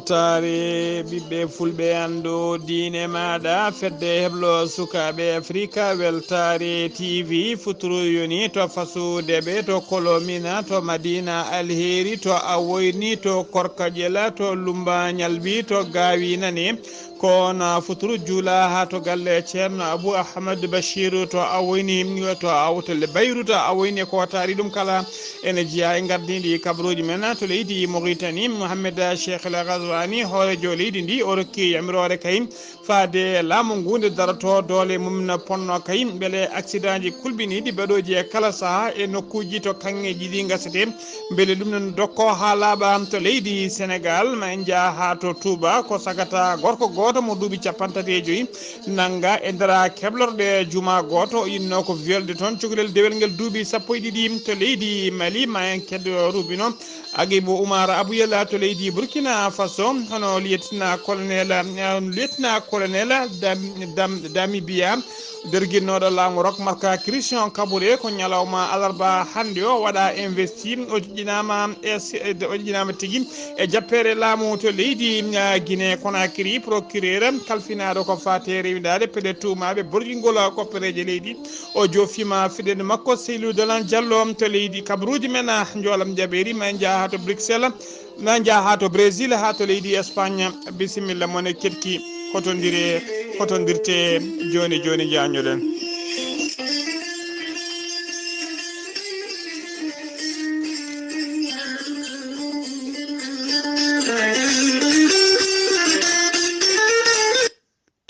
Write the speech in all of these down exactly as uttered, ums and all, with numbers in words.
Weltaare ɓiɓɓe fulɓe, anndu diine maaɗa, fedde heblo sukaaɓe Afrika, Weltaare T V, futuro yoni to fasude ɓe, to Kolomina, to Madina Alheri, to Awoyni, to Korkaƴela, to Lumba Ñalbi, to Gaawi Nane. Ko na futuro juula haa to galle Ceerno Abu Ahmad Bachir to Awoyni, to Awtole Bayruta Awoyni, ko taari ɗum kala. Ene jeyaa e ngardiiɗi kabaruuji men to leydi Mauritanie, Mohamed Cheikh El Ghazouani, hooreejo leydi ndi, o rokki yamiroore kay faade laamu ngu nde darotoo doole mum na ponno kay, mbele accidentji kulɓiniiɗi baɗooji e kala sahaa e nokkuuji to kaŋŋeeji ɗi ngasete, mbele ɗum ne dokko haa laaɓa to leydi Senegal. Ma en njaa haa to Touba, ko sagata gorko gooto mo duuɓi capanɗe tati e joyi nannga e nder keblorɗe juma gooto, o innoo ko violde toon cukalel dewel ngel duuɓi sappo e ɗiɗi to leydi Mali. Ma en keddo rubino Agibu Umar Abuyela to leydi Burkina Faso, hono lieutenant colonel, eh, lieutenant colonel Dam-, Dam-, Damibiya, derginnoɗo laamu Rock Mark Christian Kabore, ko ñalawma alarba hannde o waɗa investi, o joƴƴinaama e s-, o joƴƴinaama tigi e jappeere laamu to leydi, ah, Guinée Conakry. Procureur kalfinaaɗo ko faate rewindaade pede tuumaaɓe borjingol koppereeje leydi, o joofiima fidde makko Seydou Dalan Diallo to leydi. Kabaruuji men, ah, njoolam jabeeri, ma en njaha to Bruxelles, ma en njaha to Brésil, haa to leydi Espagne. Bisimilla mon e ketki, hotondire, hotondirte jooni jooni, njaññoɗen.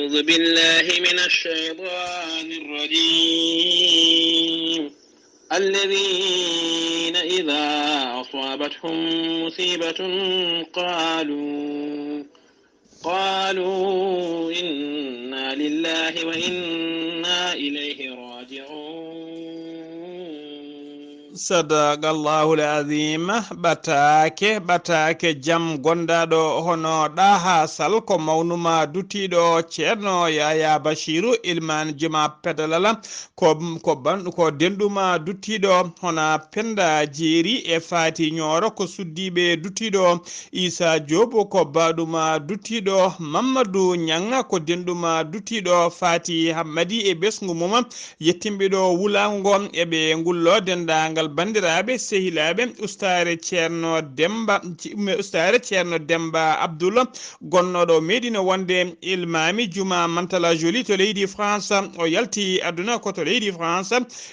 أعوذ بالله من الشيطان الرجيم. الذين إذا أصابتهم مصيبة قالوا، قالوا إنا لله وإنا إليه راجعون. Sadaqallahul azim. Ɓataake, ɓataake jam gondaaɗo hono Ɗaha Sal, ko mawnuma duttiiɗo Ceerno Yaya Bachiru, ilman juma Pedalala, ko, ko ban-, ko denɗuma duttiiɗo hono Penda Jeeri e Faati Ñooro, ko suddiiɓe duttiiɗo Isa Joob, ko baɗuma duttiiɗo Mammadu Ñaŋ, ko denɗuma duttiiɗo Faati Hammadi e ɓesngu mum. Yettimɓe ɗo wulaango ngo, e ɓe ngullo denndaangal banndiraaɓe, sehilaaɓe, ustaare Ceerno Demmba, ci-, umme ustaare Ceerno Demmba Abdul, gonnooɗo meeɗino wonde ilmaami juma Mantala Joli to leydi France. O yalti aduna ko to leydi France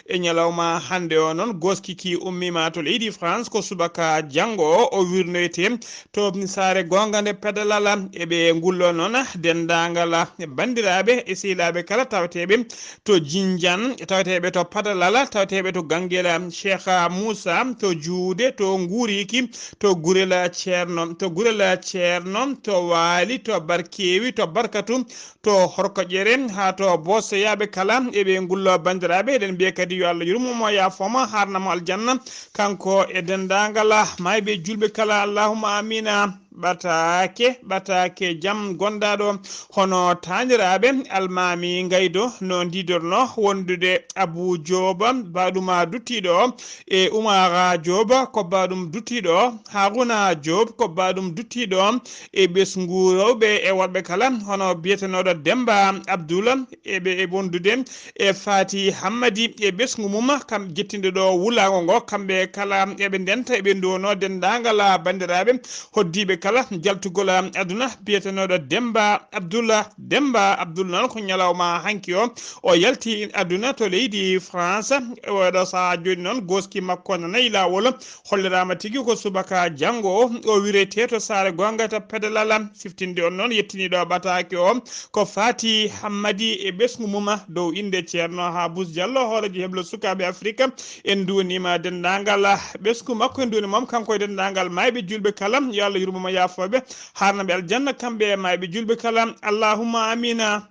e ñalawma hannde o noon. Gooski ki ummiima to leydi France ko subaka janngo o, o wirnoyte to saare goonga nde Pedalala. E ɓe ngullo noon denndaangal banndiraaɓe e sehilaaɓe kala tawateeɓe to Jinjan, tawateeɓe to Padalala, tawateeɓe to Gangela, Cheikh Moussa, to Juude, to Nguuriki, to Gurela Ceerno, to Gurela Ceerno, to Waali, to Barkeewi, to Barkatu, to Horkoƴere, haa to Boosoyaaɓe kala. E ɓe ngullo banndiraaɓe, eɗen mbiya kadi yo Allah yurmo mo, yaafo mo, haarna mo aljanna, kanko e denndaangal maayɓe juulɓe kala. Allahumma amina. Ɓataake, ɓataake jam gondaaɗo hono taaniraaɓe Almaami Ngaydo no ndiidorno wondude Abu Jooba, baɗuma duttiiɗo, e Umara Jooba, ko baɗum duttiiɗo, Haruna Joob, ko baɗum duttiiɗo, e ɓesngu rewɓe e worɓe kala, hono biyetenooɗo Demba Abdul, e ɓe e wondude e Faati Hammadi e ɓesngu mum, kam jettinɗo ɗo wulaango ngo, kamɓe kala eɓe ndenta, eɓe nduwono denndaangal banndiraaɓe hoddiiɓe kala jaltugol aduna, biyetenooɗo Demba Abdullah. Demba Abdul noon ko ñalawma hanki o, o yalti aduna to leydi France. E oɗo sahaa jooni noon, gooski makko nanayi laawol, holliraama tigi ko subaka janngo o, o wirete to saare goonga to Pedalala. Siftinde on noon, yettiniiɗo ɓataake o, ko Faati Hammadi e ɓesngu mum dow innde Ceerno Habus Diallo, hooreejo heblo sukaaɓe Afrika. En nduwaniima denndaangal ɓesngu makko, en nduwani mom kanko e denndaangal maayɓe juulɓe kala. Yo Allah yurmo mo, yaafooɓe, haarna ɓe aljanna, kamɓe e maayɓe juulɓe kala. Allahumma amina.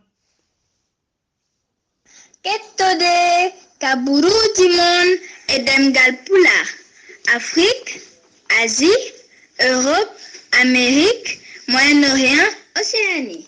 Kettode kaburuuji mon e ɗemngal Pulaar, Afrique, Asie, Europe, Amérique, Moyen-Orient, Océanie.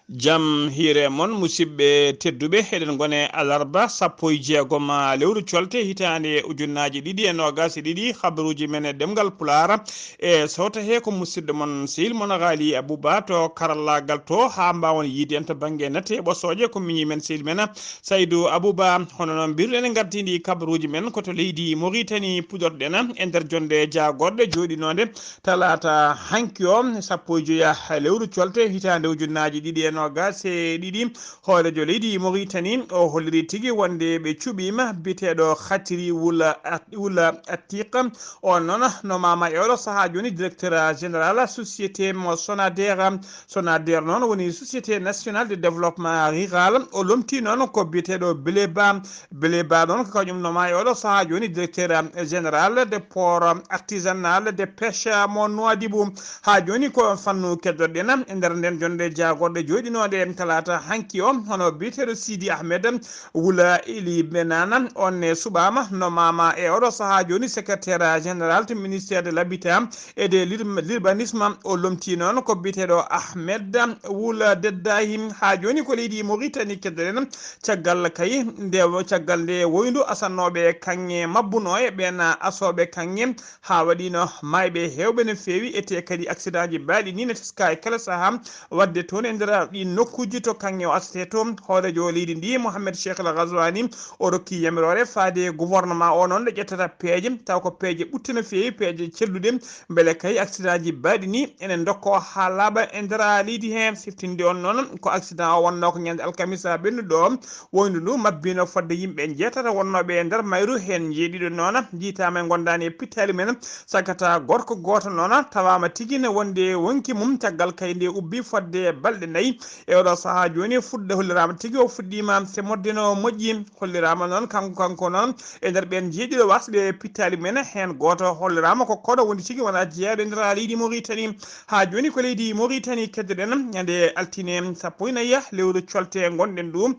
Jam hiire mon, musidɓe tedduɓe, eɗen ngone alarba sappo e jeegom lewru colte hitaande ujunnaaji ɗiɗi e noogaas e ɗiɗi. Habaruuji men e ɗemngal Pulaar e sowta he ko musidɗo mon, sehil mon Haali Abuba to karallaagal to, haa mbaawon yiide en to bannge nate e ɓosooje, ko miñi men, sehil men Saydu Abuba. Hono noon mbirɗen, en ngartiindi kabaruuji men ko to leydi Moritani pudorɗen e nder jonnde jaagorɗe jooɗinoonde talaata hanki o, sappo e joya lewru colte hitaande ujunnaaji ɗiɗi e noogaas e ɗiɗi. Hooreejo leydi Moritani o holliri tigi wonde ɓe cuɓiima biyeteeɗo Khatiri Wula At-, Wula Atiq. On noon no maama e oɗo sahaa jooni directeur général société mo Sonader. Sonader noon woni Société Nationale de Développement Rural. O lomtii noon ko biyeteeɗo Bileba. Bileba noon ko kañum no maama e oɗo sahaa jooni directeur général de port artisanal de pêche mo Nouadhibou. Haa jooni ko fannu keddoɗen e nder nden jonnde jaagorɗe jooɗinooɗe talaata hanki o, hono biyeteeɗo Sidi Ahmed Wula Ili Benana, on ne suɓaama no maama e oɗo sahaa jooni secrétaire général to ministère de l'habitat et de l'ur-, l'urbanisme. O lomtii noon ko biyeteeɗo Ahmed Wula Deddahi. Haa jooni ko leydi Moritani keddoɗen, caggal kay nde, caggal nde woyndu asannooɓe kaŋŋe mabbunoo e ɓeen asooɓe kaŋŋe, haa waɗiino maayɓe heewɓe no feewi, etee kadi accidentji baaɗi nii ne teskaa e kala sahaa waɗde toon e nder ɗiin nokkuuji to kaŋŋe o asatee to. Hooreejo leydi ndi, Mohamed Cheikh El Ghazouani, o rokki yamiroore faade gouvernement o noon nde ƴettata peeje, taw ko peeje ɓutte no feewi, peeje celluɗe, mbele kay accidentji baaɗi nii ene ndokkoo haa laaɓa e nder leydi he. Siftinde on noon ko accident o wonnoo ko ñande alkamisa ɓennuɗo o, woyndu ndu mabbino fodde yimɓe njeetata wonnooɓe e nder mayru, heen njeeɗiɗo noon njiitaama e ngondaani e pittaali men. Sagata gorko gooto noon tawaama tigi ne wonde wonki mum, caggal kay nde ubbi fodde balɗe nayi. E oɗo sahaa jooni fuɗde holliraama tigi o fuɗɗiima semmorde no moƴƴi. Holliraama noon kanko, kanko noon e nder ɓeen njeeɗiɗo wasɓe pittaali men, heen gooto holliraama ko koɗo woni tigi wonaa jeyeeɗo e nder leydi Moritani. Haa jooni ko leydi Moritani keddoɗen, ñande altine sappo e nayi lewru colte ngonɗen ɗum.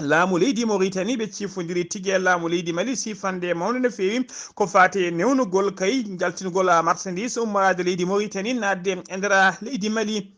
Laamu leydi Moritani ɓe ciifondiri tigi e laamu leydi Mali siifande mawnde no feewi ko faati e newnugol kay jaltingol marchandise ummoraade leydi Moritani naatde e nder leydi Mali.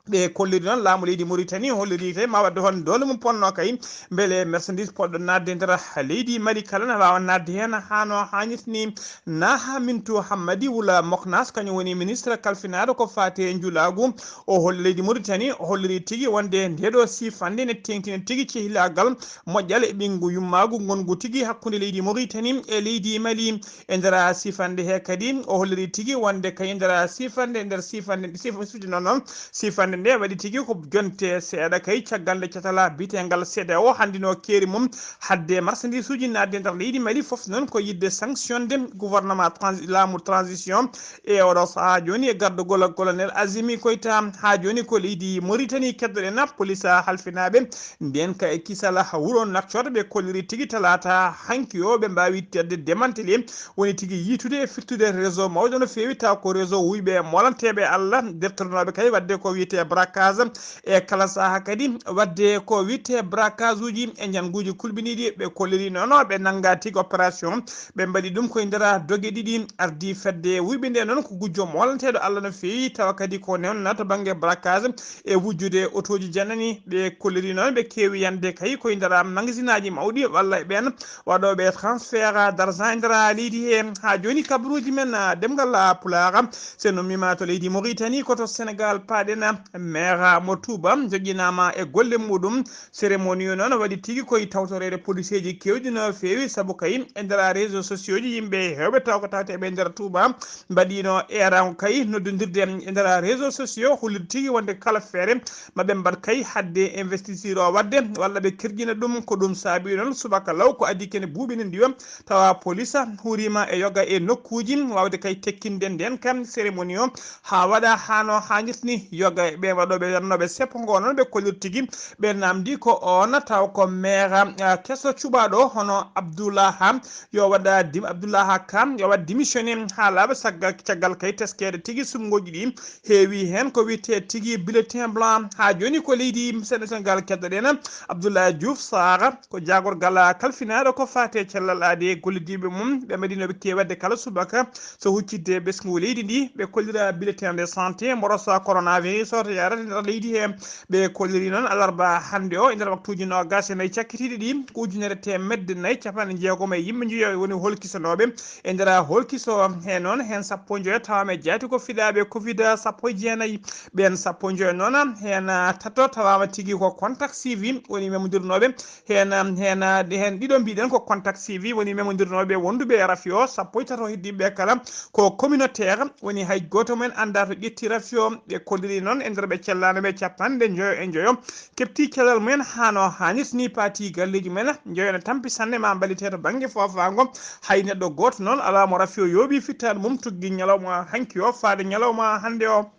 Ɓe kolliri noon laamu leydi Moritani holliri kay ma wadde hon doole mum ponno kay mbele marchandise poɗɗo naatde e nder leydi Mali kala na waawa naatde heen haa no haanirta ni. Naha Mintu Hammadi Wula Moknas, kañum woni ministre kalfinaaɗo ko faati e njulaagu. O holli leydi Moritani, o holliri tigi wonde ndeeɗo siifannde ne teeŋtina tigi cehilaagal moƴƴal e ɓinngu yummaagu ngonngu tigi hakkunde leydi Moritani e leydi Mali. E nder siifannde he kadi, o holliri tigi wonde kay nder siifannde, nder siifannde, siif-, sifti noon noon, siifannde nde waɗi tigi ko jonte seeɗa kay caggal nde catala biyeteengal C E D E A O hanndino keeri mum hadde marchandise uji naatde nder leydi Mali, fof noon ko yiɗde sanctionde gouvernement transi-, laamu transition. E oɗo sahaa jooni e gardagol colonel Azimi Koyta, haa jooni ko leydi Moritani keddoɗen police halfinaaɓe nden ka e kisal wuro Nouakchott, ɓe kolliri tigi talaata hanki o ɓe mbaawi tedde démantelé, woni tigi yiitude e firtude réseau mawɗo no feewi, taw ko réseau wuyɓe molanteeɓe Allah, deftornooɓe kay waɗde ko wiyetee braquage e kala saha kadi waɗde ko wiyetee braquage uji e njannguuji kulɓiniiɗi. Ɓe kolliri noon ɓe nannga tigi opération, ɓe mbaɗi ɗum koye nder doge ɗiɗi. Ardii fedde wuyɓe nde noon ko gujjo molanteeɗo Allah no feewi, tawa kadi ko newna to bannge braquage e wujjude otooji janani. Ɓe kolliri noon ɓe keewi yande kay koye nder magasinaaji mawɗi walla e ɓeen waɗooɓe transfert d'argent e nder leydi he. Haa jooni kabaruuji men, ah, ɗemngal, ah, Pulaar, so en ummiima to leydi Moritani, ko to Senegaal paaɗen. Maire mo Touba joƴƴinaama e golle muɗum. Cérémonie o noon waɗi tigi koye tawtoreede policeeji keewɗi no feewi, sabu kay e nder réseaux sociaux ji yimɓe heewɓe taw ko tawteeɓe e nder Touba mbaɗiino eeraango kay noddondirde e nder réseaux sociaux, hollirde tigi wonde kala feere maɓe mbaɗ kay hadde investiture o waɗde walla ɓe kerƴina ɗum. Ko ɗum saabi noon subaka law ko adii kene buuɓi nandi o tawa police huuriima e yoga e nokkuuji waawde kay tekkinde ndeen kam cérémonie o haa waɗa haa no haanirta ni. Yoga e ɓeen waɗooɓe, waɗnooɓe seppo ngo noon ɓe kollirta tigi ɓe naamndi ko oon taw ko maire, ah, keso cuɓaaɗo hono Abdoulaha yo waɗa dim-, Abdoulaha Ka yo waɗ démissionné haa laaɓa sagga-, caggal kay teskeede tigi suɓngooji ɗi. Heewi heen ko wiyetee tigi bulletin blanc. Haa jooni ko leydi Sen-, Senegaal keddoɗen. Abdoulaye Diouf Sarr ko jaagorgal kalfinaaɗo ko faati e cellal aadi e gollidiiɓe mum. Ɓe mbaɗiino ɓe keewi waɗde kala subaka so huccitde ɓesngu leydi ndi. Ɓe kollira bulletin de santé, mboros coronavirus, yarata nder leydi he. Ɓe kolliri noon alarba hannde o e nder waktuuji noogaas e nayi cakkitiiɗi ɗi, ko ujunere teemedde nayi capanɗe jeegom e yimɓe njeyo woni holkisanooɓe e nder holkiso he. Noon heen sappo e njoyo tawaama e jaati ko fiɗaaɓe covid sappo e jeenayi. Ɓeen sappo e njoyo noon heen tato tawaama tigi ko contact suivi woni memondirnooɓe heen. Heen heen ɗiɗo mbiɗen ko contact suivi woni memondirnooɓe wonduɓe e rafi o, sappo e tato heddiiɓe kala ko communautaire, woni hay gooto mum en anndaa to ƴetti rafi o. Ɓe kolliri noon e nder ɓe cellaano ɓe capanɗe njoyo e njoyo keɓti cellal mum en haa no haanirta ni, paati galleeji mum en njoyo no tampi sanne ma mballite to bannge foofaango. Hay neɗɗo gooto noon alaa mo rafi o yooɓi fittaandu mum tuggi ñalawma hanki o faade ñalawma hannde o.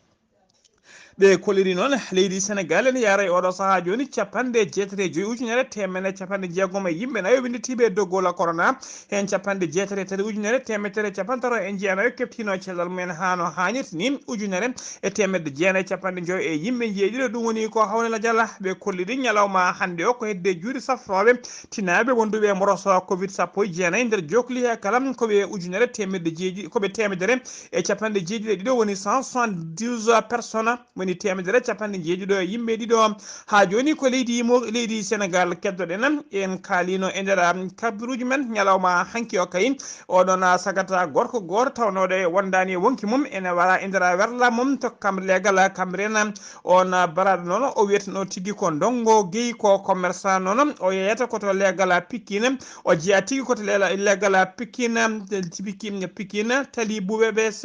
Ɓe kolliri noon leydi Senegaal ene yaara e oɗo sahaa jooni capanɗe jeetati e joyi ujunere teemedde capanɗe jeegom e yimɓe nayo winnditiiɓe e doggol corona. Heen capanɗe jeetati e tati ujunere teemedere capanɗe tati e jeenayo keɓtino cellal mumen haa no haanirta ni, ujunere e teemedde jeenayi capanɗe njoyo e yimɓe jeeɗiɗo. Ɗum woni ko hawni lajal ɓe kolliri ñalawma hannde o ko hedde juuɗe safrooɓe tinaaɓe wonduɓe e moroso covid sappo e jeenayi nder jokli he kala ko ɓe ujunere teemedde jeeɗi, ko ɓe teemedere e capanɗe jeeɗiɗo e ɗiɗo, woni cent soixante-douze personnes, woni teemedere capanɗe jeeɗiɗo e yimɓe ɗiɗo. Haa jooni ko leydi mo, leydi Senegaal keddoɗen, en kaalino e nder, um, kabaruuji men ñalawma hanki o kay. Oɗon sagata gorko gooto tawnooɗo e wondaani e wonki mum ene wara e nder werla mum to kam legal Cambérène. On baraɗo noon o wiyeteno tigi ko Ndongo Guèye, ko commerçant noon, o yeyata ko to legal Pikine, o jeya tigi ko to lela-, legal Pikine, Pikine, Pikine, tali Bourbes.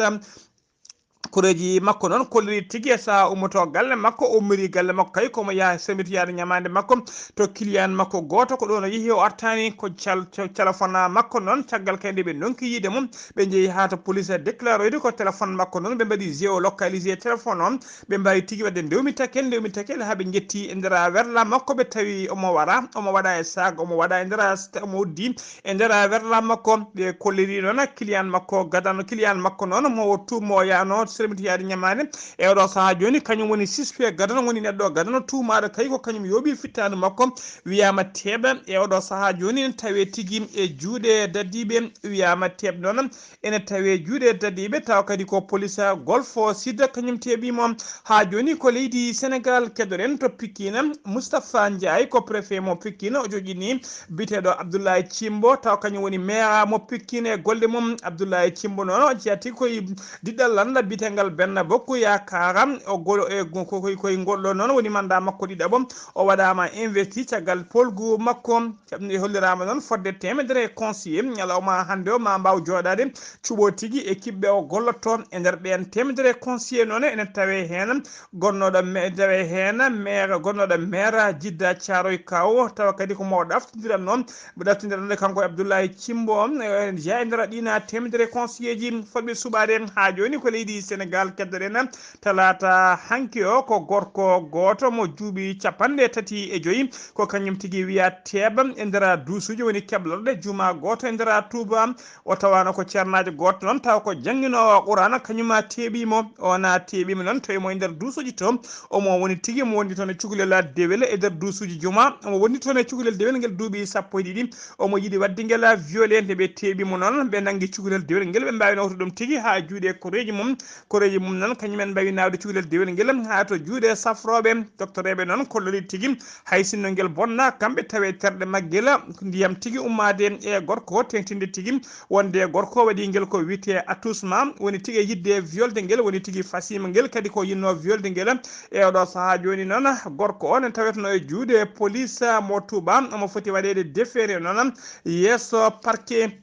Koreeji makko noon kolliri tigi e sahaa ummoto galle makko, o ummiri galle makko kay ko mo yaha semiti yaade ñamaande makko to client makko gooto, ko ɗoon o yehi o artaani ko cal-, cal-, téléphone makko noon, caggal kay nde ɓe ndonki yiide mum, ɓe njehi haa to police déclaroyde ko téléphone makko noon, ɓe mbaɗi géolocalisé téléphone o, ɓe mbaawi tigi waɗde ndewmi takel, ndewmi takel haa ɓe njetti e nder werla makko, ɓe tawi omo wara, omo waɗa e saag, omo waɗa e nder, omo uddi e nder werla makko. Ɓe kolliri noon client makko gadano, client makko noon mo o tuumo yaano sermiti yaade ñamaande. E oɗo sahaa jooni kañum woni suspect gadano, woni neɗɗo gadano tuumaaɗo kay ko kañum yooɓi fittaandu makko, wiyaama teeɓa. E oɗo sahaa jooni ene tawee tigi e juuɗe dadiiɓe, wiyaama teeɓ noon ene tawee juuɗe dadiiɓe, tawa kadi ko police Golf Sud kañum teeɓi mo. Haa jooni ko leydi Senegaal keddoɗen to Pikine. Moustapha Ndiaye ko préfet mo Pikine, o joƴƴini biteeɗo Abdoulaye Thimbo, tawa kañum woni maire mo Pikine. E golle mum, Abdoulaye Thimbo noon o jeya tigi koye diɗɗal lannda biteegal Benno Bokk Yaakaar. O gol-, e go-, ko-, koye, koye ngol ɗo noon woni mandat makko ɗiɗaɓo. O waɗaama investi caggal polgu makko. Caɗ-, holliraama noon fodde teemedere e conseiller ñalawma hannde o ma mbaaw jooɗaade cuɓoo tigi équipe ɓe o gollotoo. E nder ɓeen teemedere e conseiller noon ene tawee heen gonnooɗo me-, tawee heen maire, gonnooɗo maire Jidda Thiaroye Kaw, tawa kadi ko mo ɗaftondiran noon, mo ɗaftondiran noon kanko e Abdoulaye Thimbo, e, jeya e nder ɗiina teemedere conseiller ji fotɓe suɓaade. Haa jooni ko leydi Senegaal keddoɗen. Talaata hanki o ko gorko gooto mo duuɓi capanɗe tati e joyi, ko kañum tigi wiya teeɓa e nder duusuuji woni keblorɗe juma gooto e nder Tuuba. O tawaano ko ceernaajo gooto noon, tawa ko jannginoowo Qur'aana, kañum teeɓi mo. O na teeɓi mo noon, tawi mo e nder duusuuji to. Omo woni tigi mo wondi toon e cukalel dewel e nder duusuuji juma. Omo wondi toon e cukalel dewel ngel duuɓi sappo e ɗiɗi. Omo yiɗi waɗde ngel violé. Nde ɓe teeɓi mo noon, ɓe nanngi cukalel dewel ngel, ɓe mbaawi nawtude ɗum tigi haa juuɗe koreeji mum. Koreeji mum noon, kañum en mbaawi nawde cukalel dewel ngel haa to juuɗe safrooɓe. Doktoreeɓe noon kollori tigi, hay sinno ngel bonna, kamɓe tawee terɗe maggel, ndiyam tigi ummaade e gorko o, teŋtinde tigi wonde gorko o waɗi ngel ko wiyetee attouchement, woni tigi e yiɗde violde ngel, woni tigi fasiima ngel, kadi ko yiɗnoo violde ngel. E oɗo sahaa jooni noon, gorko o ne taweteno e juuɗe police mo Tuuba, omo foti waɗeede déféré noon yeeso parquet.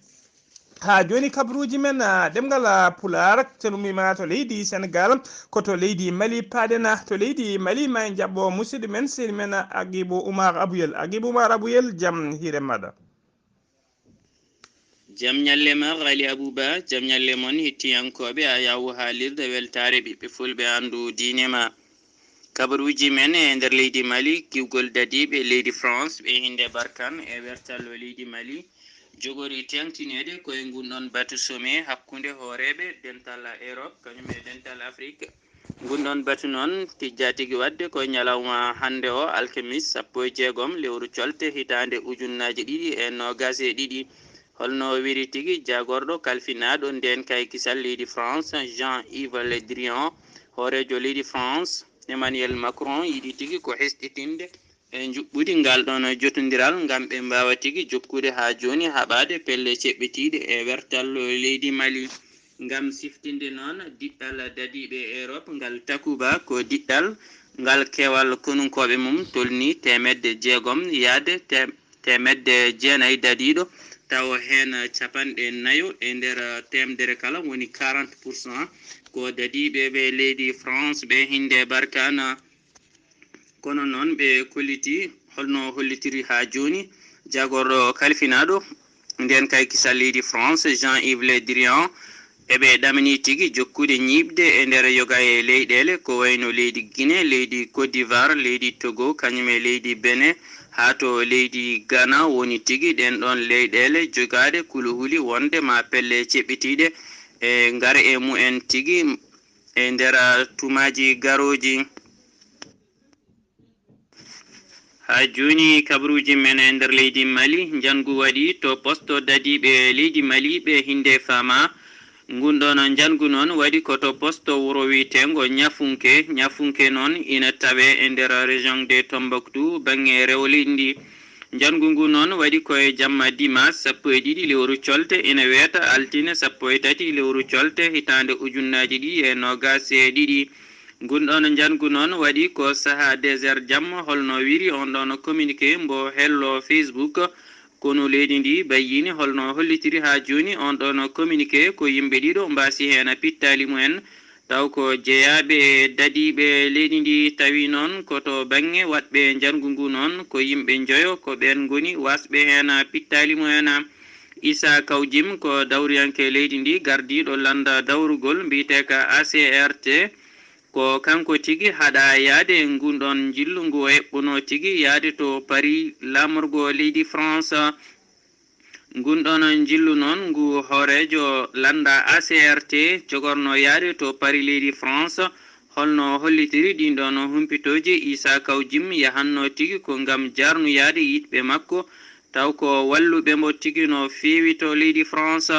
Haa jooni kabaruuji men, ah, ɗemngal, ah, Pulaar, calminii ma to leydi Senegaal, ko to leydi Mali paaɗen. To leydi Mali ma en njaɓɓo musidɗo men, sehil men, ah, Agibu Umar Abuyel. Agibu Umar Abuyel, jam hiire maɗa. Jam ñalle ma, Ghali Abuba, jam ñalle mon hettiyankooɓe Ayawu Haalirde Weltaare Ɓiɓɓe Fulɓe Anndu Diine ma. Kabaruuji men e nder leydi Mali, kiwgol dadiiɓe leydi France, ɓe hinnde Barkan e wertallo leydi Mali, jogori teeŋtineede ko e ngun ɗon batu sommet hakkunde hooreeɓe dental Europe kañum e dental Afrique. Ngun ɗon batu noon tijjaa tigi waɗde ko ñalawma hannde o, alkamis sappo e jeegom lewru colte hitaande ujunnaaji ɗiɗi e noogaas e ɗiɗi. Holno wiri tigi jaagorɗo kalfinaaɗo ndeen kay kisal leydi France, Jean-Yves Le Drian, hooreejo leydi France, Emmanuel Macron yiɗi tigi ko hesɗitinde e njuɓɓudi ngal ɗon jotondiral ngam ɓe mbaawa tigi jokkude haa jooni haɓaade pelle ceɓɓitiiɗe e wertallo leydi Mali. Ngam siftinde noon, diɗɗal dadiiɓe Europe ngal Takuba ko diɗɗal ngal keewal konunkooɓe mum tolni teemedde jeegom yahde te-, teemedde jeenayi dadiiɗo, tawo heen capanɗe nayo e nder teemdere kala woni quarante pour cent ko dadiiɓe ɓe leydi France ɓe hinnde barkaana. Kono noon ɓe kolliti holno hollitiri haa jooni jagorɗo kalfinaaɗo nden kay kisal leydi France, Jean-Yves Le Drian, eɓe ɗamini tigi jokkude ñiiɓde e nder yoga e leyɗeele ko wayno leydi Guinée, leydi Côte d'Ivoire, leydi Togo, kañum e leydi Benin, haa to leydi Ghana woni tigi ɗen ɗon leyɗeele jogaaɗe kuluhuli wonde ma pelle ceɓɓitiiɗe e ngara e mumen tigi e nder tumaaji garooji. Haa jooni, kabaruuji men e nder leydi Mali, njanngu waɗi to posto dadiiɓe leydi Mali ɓe hinnde fama. Ngun ɗon njanngu noon waɗi ko to posto wuro wiyeteengo Ñafunke. Ñafunke noon ina tawee e nder région de Tombouctou, baŋŋe rewo leydi ndi. Njanngu ngu noon waɗi ko e jamma dimaas sappo e ɗiɗi lewru colte, ina weeta altine sappo e tati lewru colte, hitaande ujunnaaji ɗiɗi e noogaas e ɗiɗi. Ngun ɗon njanngu noon waɗi ko saha deux heures jamma, holno wiri on ɗon communiqué mbo hello Facebook. Konu leydi ndi bayyini holno hollitiri haa jooni on ɗon communiqué ko yimɓe ɗiɗo mbaasi heen pittaali mumen. Taw ko jeyaaɓe e dadiiɓe leydi ndi, tawi noon ko to baŋŋe waɗɓe njanngu ngu noon ko yimɓe njoyo, ko ɓeen ngoni waasɓe heen pittaali mumen. Issa Kawjim ko dawriyanke leydi ndi, gardiiɗo lannda dawrugol mbiyeteeka A C R T. Ko kanko tigi haɗaa yahde ngun ɗon njillu ngu o eɓɓunoo tigi yahde to Paris, laamorgo leydi France. Ngun ɗon njillu noon ngu hooreejo lannda A C R T jogorno yahde to Paris leydi France. Holno hollitiri ɗin ɗon humpitooji, Issa Kawjim yahanno tigi ko ngam jarnuyaade yiɗɓe makko, taw ko walluɓe mbo tigi no feewi to leydi France.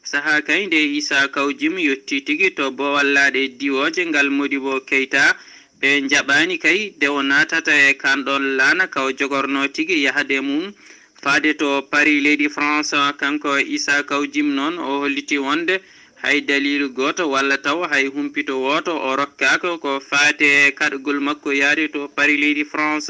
Sahaa kay nde Issa Kawjim yotti tigi to boowal laaɗe diwooje ngal Modibo Keita, ɓe njaɓaani kay nde o naatata e kan ɗon laana ka o jogorno tigi yahde mum faade to Paris leydi France. Kanko Issa Kawjim noon o holliti wonde hay daliilu gooto walla taw hay humpito wooto o rokkaaka ko faate kaɗgol makko yahde to Paris leydi France.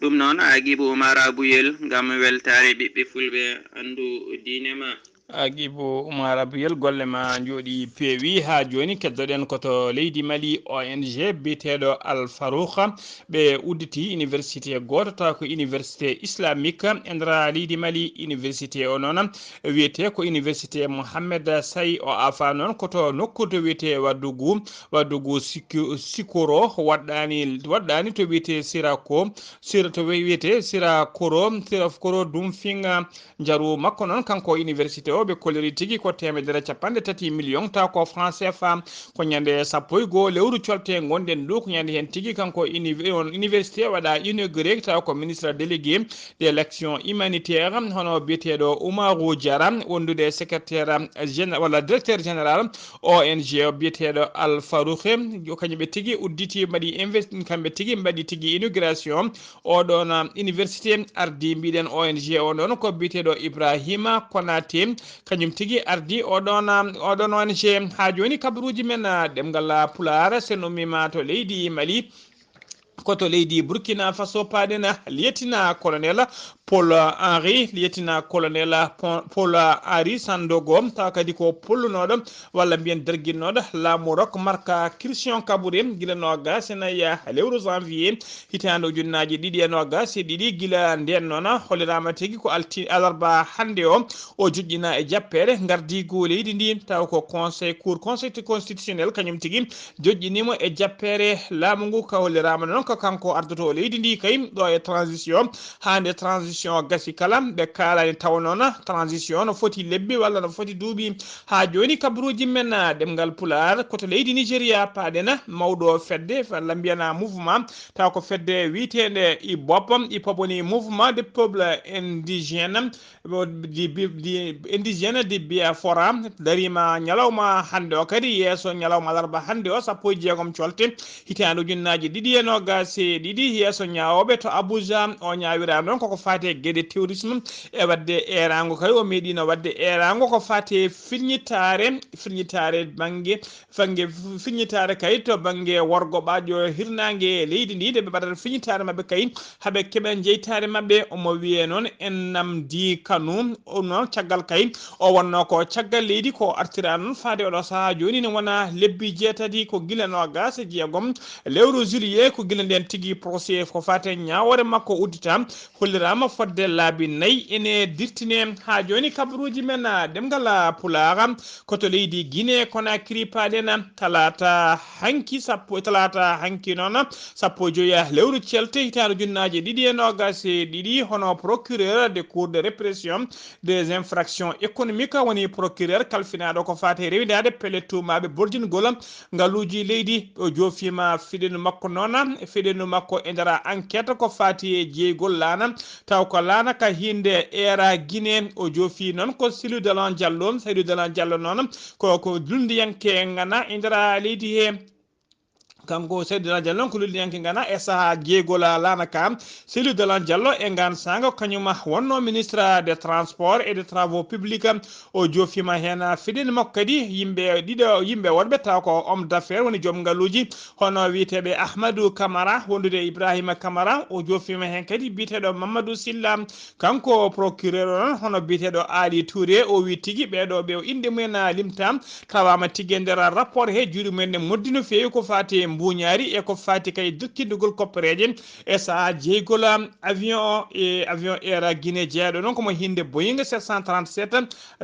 Ɗum noon Agibu Umar Abuyel ngam weltaare ɓiɓɓe fulɓe anndu diine ma. Agibu Umar Abuyel, golle ma njooɗi peewi. Haa jooni keddoɗen ko to leydi Mali, O N G biyeteeɗo Al Farouk ɓe udditi université gooto taw ko université islamique e nder leydi Mali. Université o noon wiyetee ko université Mohamed Say. O afa noon ko to nokku to wiyetee Waddugu, Waddugu Siki-, Sikoro, waɗɗaani, waɗɗaani to wiyetee Sirako, Sira to wi-, wiyetee Sirakoro, Sirakoro Dumfinga. Njaru makko noon, kanko université o, ɓe kolliri tigi ko teemedere capanɗe tati million taw ko franc C F A. Ko ñande sappo e goo lewru colte ngonɗen ɗo, ko ñande heen tigi kanko uni-, on université waɗa inauguré taw ko ministre délégué de l'action humanitaire, hono biyeteeɗo Umaru Diarra, wondude secrétaire géné-, walla directeur général O N G o biyeteeɗo Al Farouk. Ko kañum ɓe tigi udditi, mbaɗi invest-, kamɓe tigi mbaɗi tigi inauguration oɗon université. Ardi mbiɗen O N G o ɗon ko biyeteeɗo Ibrahima Konate, kañum tigi ardi oɗon, oɗon O N G. Haa jooni kabaruuji men, ah, ɗemngal Pulaar, sen ummima to leydi Mali, ko to leydi Burkina Faso paaɗen, lieutenant colonel Paul Henri, lieutenant colonel Pon-, Paul Henri Sandogo, tawa kadi ko pollunooɗo walla mbiyen darginnooɗo laamu Rock Mark Christian Kabouré gila noogaas e nayi lewru janvier hitaande ujunnaaji ɗiɗi e noogaas e ɗiɗi. Gila ndeen noon holliraama tigi ko alti-, alarba hannde o, o joƴƴina e jappeere ngardiigu leydi ndi, taw ko conseil, cour conseil constitutionnel kañum tigi joƴƴiniimo e jappeere laamu ngu. Ka holliraama noon ko kanko ardoto leydi ndi kay ɗo e transition. Haa nde transition gasi kala, ɓe kaalani tawa noon transition no foti lebbi walla no foti duuɓi. Haa jooni kabaruuji men, ah, ɗemngal Pulaar, ko to leydi Nigeria paaɗen, mawɗo fedde, walla mbiyana mouvement, taw ko fedde wiyeteende IPOB, IPOB woni Mouvement des Peuples Indigènes, di, di, di, Indigènes di Biafra, dariima ñalawma hannde o kadi, yeeso ñalawma alarba hannde o, sappo e jeegom colte, hitaande ujunnaaji ɗiɗi e noogaas e ɗiɗi, yeeso ñaawooɓe to Abuja. O ñaawira noon koko faati e geɗe terrorisme, e waɗde eeraango kay, o meeɗiino waɗde eeraango ko faati e firñitaare, firñitaare bannge, bannge firñitaare kay to bannge worgo ɓaajo hirnaange leydi ndi, nde ɓe mbaɗata firñitaare maɓɓe kay, haa ɓe keɓa jeytaare maɓɓe. Omo wiyee noon, en namdi kanu, o noon caggal kay, o wonnoo ko caggal leydi ko artira noon faade oɗo sahaa jooni, ne wona lebbi jeetati, ko gila noogaas e jeegom lewru juillet, ko gila ndeen tigi procès ko faati e ñaawoore makko uddita, holliraama fodde laabi nayi ene dirtine. Haa jooni kabaruuji men, ah, ɗemngal, ah, Pulaar, ko to leydi Guinée Conakry paaɗen, talaata hanki sappo, talaata hanki noon, sappo e joyi lewru celte hitaande ujunnaaji ɗiɗi e noogaas e ɗiɗi, hono procureur de cour de répression des infractions économiques, woni procureur kalfinaaɗo ko faati e rewindaade pelle tuumaaɓe borjingol ngaluuji leydi. O joofiima fiɗendu makko noon, fiɗendu makko e nder enquête ko faati e jeygol laana, taw ko laana ka hinnde Eera Guinée. O joofi noon ko Cellou Dalein Diallo. Cellou Dalein Diallo noon ko, ko lunndiyanke ngana e nder leydi he. Kanko Cellou Dalein Diallo noon ko lunndiyanke ngana e sahaa jeygol laana ka. Cellou Dalein Diallo e ngaan saanga kañum wonno ministre des transports et des travaux publics. O joofiima heen fiɗendu makko kadi yimɓe ɗiɗo, yimɓe woɗɓe taw ko homme d'affaires woni joom ngaluuji, hono wiyeteeɓe Ahmadou Camara wondude e Ibrahima Camara. O joofiima heen kadi biyeteeɗo Mamadou Sylla. Kanko procureur o noon, hono biyeteeɗo Aly Touré, o wii tigi ɓeeɗo ɓe o innde mumen limta, tawaama tigi e nder rapport he, juuɗe mumen ne moddi no feewi ko faati e mbuuñaari e ko faati kay dokkindugol koppereeje e sahaa jeygol avion o, e avion Air Guinée jeyaaɗo noon ko mo hinnde Boeing sept cent trente-sept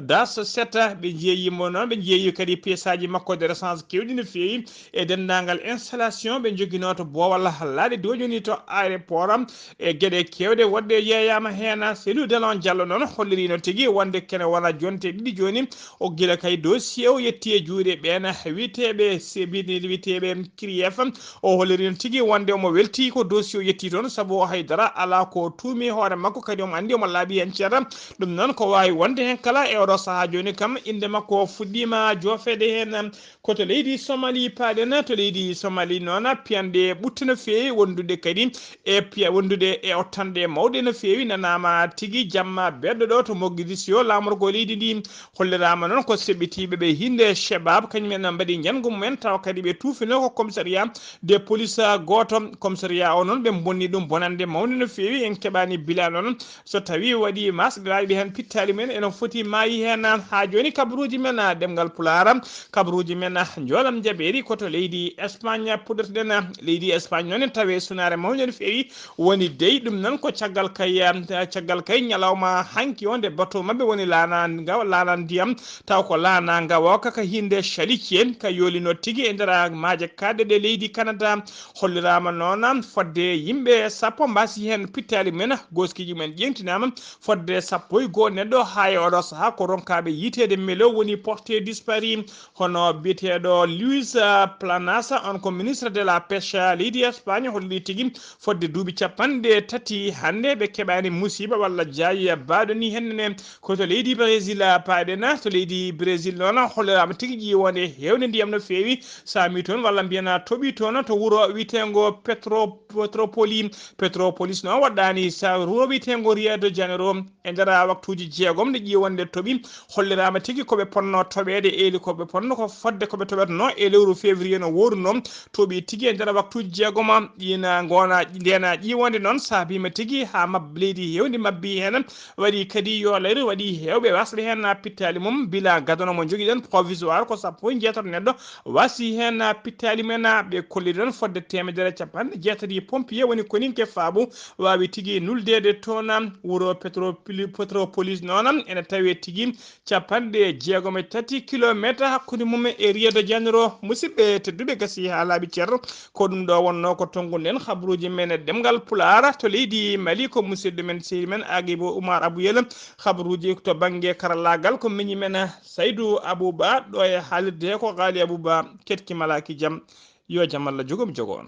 dash sept. Ɓe njeeyi mo noon, ɓe njeeyi kadi pièce aji makko de rechange keewɗi no feewi e denndaangal installation ɓe njoginoo to boowal laaɗe diwa jooni to aéroport. E geɗe keewɗe woɗɗe yeeyaama heen. Cellou Dalein Diallo noon holliriino tigi wonde kene wona jonte ɗiɗi jooni, o gila kay dossier o yetti e juuɗe ɓeen wiyeteeɓe se-, wiyeteeɓe CRIEF. O holliriino tigi wonde omo weltii ko dossier o yetti toon, sabu o haydara alaa ko tuumi hoore makko, kadi omo anndi omo laaɓi heen ceerno. Ɗum noon ko waawi wonde heen kala e oɗo sahaa jooni kam, innde makko fuɗɗiima joofeede heen. Ko to leydi Somali paaɗen, to leydi Somali noon, piyanɗe ɓutte no feewi wondude kadi e piya-, wondude e ottanɗe mawɗe no feewi. Nanaama tigi jamma beɗɗo ɗo to Mogadiscio, laamorgo leydi ndi. Holliraama noon ko seɓɓitiiɓe ɓe hinnde Chebab, kañum en mbaɗi njanngu mumen, tawa kadi ɓe tuufinoo ko commissariat de police gooto. Commissariat o noon ɓe mbonni ɗum bonannde mawnde no feewi. En keɓaani bila noon so tawi waɗi mas ɓe waawi ɓe heen pittaali mumen, ene foti maayi heen. Haa jooni kabaruuji men, ah, ɗemngal Pulaar, kabaruuji men, ah, njoolam jabeeri ko to leydi Espagne puɗɗotoɗen. Leydi Espagne noon en tawi sunaare mawnde no feewi woni dey. Ɗum noon ko caggal kay, ah, caggal kay ñalawma hanki o nde bato maɓɓe woni laana ngawa, laana ndiyam, taw ko laana ngawa o kaka hinnde Chalice en ka yoolino tigi e nder maaje kaaɗɗe ɗe leydi Canada. Holliraama noon fodde yimɓe sappo mbaasi heen pittaali mumen, gooskiiji mumen ƴeeŋtinaama. Fodde sappo e goo neɗɗo haa e oɗo sahaa ko ronkaaɓe yiiteede melo woni porté disparu. Hono biyeteeɗo Luis, ah, Planas, on ko ministre de la pêche leydi Espagne, holli tigi fodde duuɓi capanɗe tati hannde ɓe keɓaani musiiba walla jaayi baaɗo ni heen ne. Ko to leydi Brésil paaɗen, to leydi Brésil noon holliraama tigi ƴiiwonde heewde ndiyam no feewi, saami toon walla mbiyana toɓi toon to wuro wiyeteengo Petro-, Petrópolis. Petrópolis noon waɗɗaani sa wuro wiyeteengo Rio de Janeiro. E nder waktuuji jeegom nde ƴiiwonde toɓi, holliraama tigi ko ɓe ponno toɓeede, eeli ko ɓe ponno ko fodde ko ɓe toɓetnoo e lewru février no woorunoo, toɓi tigi e nder waktuuji jeegom. Ina ngoona ndeena ƴiiwonde noon saabiima tigi haa mab-, leydi heewndi mabbi heen, waɗi kadi yoolere, waɗi heewɓe wasɓe heen pittaali mum bila gadano mo njogiɗen provisoire ko sappo e jeetato neɗɗo wasi heen pittaali men. ɓe kolli ɗon fodde teemedere capanɗe jeetati pompier woni koninke faabu waawi tigi nuldeede toon. Wuro Petropoli- Petropolis noon ene tawee tigi capanɗe jeegom e tati kilometre hakkunde mum e Rio de Janeiro. Musidɓe tedduɓe, gasi haa laaɓi cer, ko ɗum ɗo wonnoo ko tonnguɗen habaruuji men e ɗemngal Pulaar to leydi Mali. Ko musidɗo men, sehil men Agibo Umar Abuyel. Habaruuji to bannge karallaagal ko miñi men Saydu Abuba, ɗo e haalirde he ko Gaali Abuba. Keɗki malaaki jam, yo jam Allah jogo mi jogo on.